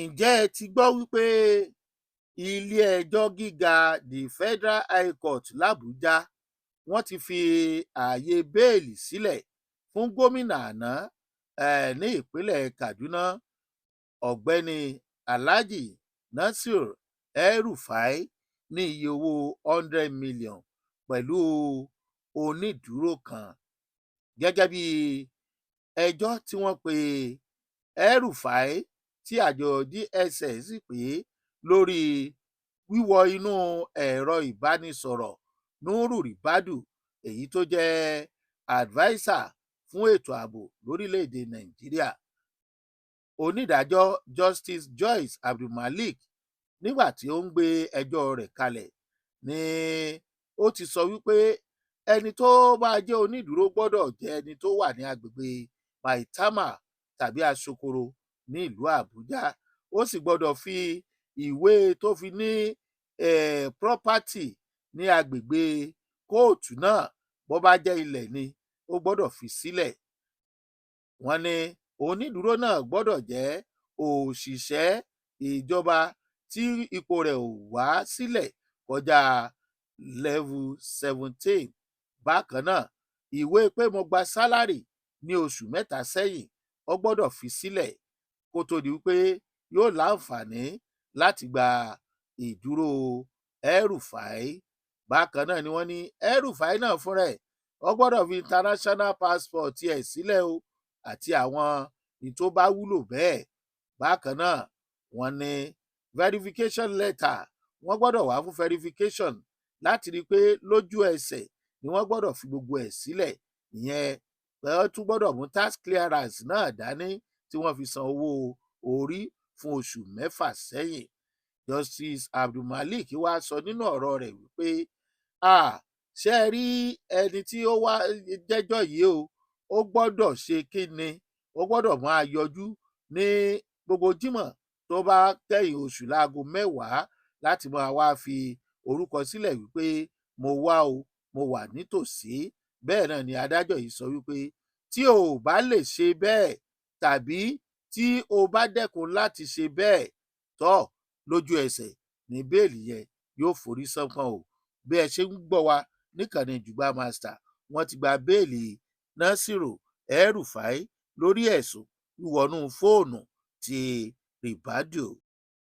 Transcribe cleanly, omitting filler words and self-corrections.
Ǹjẹ́ ẹ ti gbọ́ wípé ilé-ẹjọ́ gíga, the Federal High Court làbújá, wọ́n ti fi ààyè bẹ́ẹ̀lì sílẹ̀ fún gómìnà àná ní ìpínlẹ̀ Kaduna, Ọ̀gbẹ́ni Alhaji Nasir El-Rufai, ní iye owó 100 million pẹ̀lú onídùúró kan, gẹ́gẹ́ bí ẹjọ́ tí wọ́n pe El-Rufai tí àjọ DSS sì pè é lórí wíwọ inú ẹ̀rọ ìbánisọ̀rọ̀ Nuhu Ribadu, èyí tó jẹ́ adviser fún ètò ààbò lórílẹ̀‐èdè Nàìjíríà? Onídàájọ́ Justice Joyce Abdulmalik, nígbà tí ó ń gbé ẹjọ́ rẹ̀ kalẹ̀, ni ó ti sọ wípé ẹni tó bá jẹ́ onídùúró gbọ́dọ̀ jẹ́ ẹni tó wà ní agbègbè Maitama tàbí Asokoro ní ìlú Àbújá. Ó sì gbọ́dọ̀ fi ìwé tó fi ní property ní agbègbè kóòtù náà, bó bá jẹ́ ilẹ̀ ni, ó gbọ́dọ̀ fi sílẹ̀. Wọ́n ní onídùúró náà gbọ́dọ̀ jẹ́ òṣìṣẹ́ ìjọba tí ipò rẹ̀ ò wá sílẹ̀ kọjá level 17. Bákan náà, ìwé pé mo gba salary ní oṣù 3 sẹ́yìn, ó gbọ́dọ̀ fi sílẹ̀ kó tó di wípé yóò láǹfààní láti gba ìdúró El-Rufai. Bákan náà ni wọ́n ní El-Rufai náà fúnra ẹ̀, ó gbọ́dọ̀ fi international passport ẹ̀ sílẹ̀ o, àti àwọn ní tó bá wúlò bẹ́ẹ̀. Bákan náà, wọ́n ní verification letter, wọ́n gbọ́dọ̀ wá fún verification láti rí i pé lójú ẹsẹ̀ ni wọ́n gbọ́dọ̀ fi gbogbo ẹ̀ sílẹ̀. Ìyẹn wọ́n tún gbọ́dọ̀ mú tax clearance náà dání tí wọ́n fi san owó orí fún oṣù 6 sẹ́yìn. Justice Abdulmalik wá sọ nínú ọ̀rọ̀ rẹ̀ wípé, ṣé ẹ rí ẹni tí ó wá jẹ́jọ́ yìí o, ó gbọ́dọ̀ ṣe kí ni, ó gbọ́dọ̀ máa yọjú ní gbogbo Jímọ̀ tó bá kẹ́yìn oṣù láago 10 láti máa wá fi orúkọ sílẹ̀ wípé mo wá o, mo wà nítòsí. Bẹ́ẹ̀ náà ni adájọ́ yìí sọ wípé tí o ò bá lè ṣe bẹ́ẹ̀ tàbí tí o bá dẹ́kun láti ṣe bẹ́ẹ̀ tọ́, lójú ẹsẹ̀ ní bẹ́ẹ̀lì yẹn yóò forí ṣánpọ́n o. Bí ẹ ṣe ń gbọ́ wa níkànnì Jùgbà Master, wọ́n ti gba bẹ́ẹ̀lì Nasiru El-Rufai lórí ẹ̀sùn wíwọnú fóònù ti Ribadu.